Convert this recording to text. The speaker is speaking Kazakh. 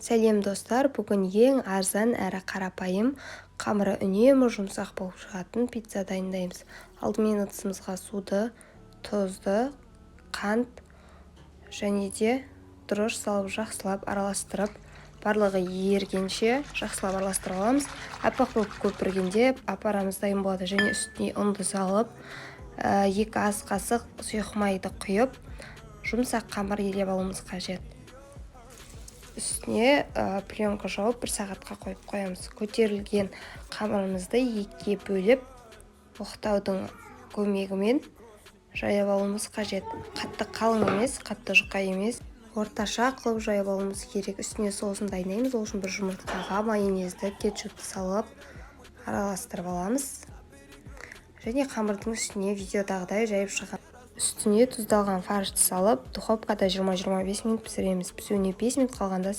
Сәлем, достар! Бүгін ең арзан әрі қарапайым, қамыры үнемі жұмсақ болып шығатын пицца дайындаймыз. Алдымен ыдысымызға суды, тұзды, қант және де дрожжи салып, жақсылап араластырып, барлығы ергенше жақсылап араластырып аламыз. Аппақ болып көпіргенде опарамыз дайын болады. Және үстіне ұнды салып, 2 ас қасық сұйық майды құйып, жұмсақ қамыр илеп алуымыз қажет. Үстіне пленка жауып, бір сағатқа қойып қоямыз. Көтерілген қамырымызды екіге бөліп, оқтаудың көмегімен жайып алуымыз қажет. Қатты қалың емес, қатты жұқа емес, орташа қылып жайып алуымыз керек. Үстіне соусын дайындаймыз. Ол үшін бір жұмыртқаға майонезді, кетчупті салып, араластырып аламыз және қамырдың үстіне видеодағыдай жайып шығамыз. Үстіне тұздалған фаршты салып, духовкада 20-25 минут пісіреміз. Пісуіне 5 минут қалғанда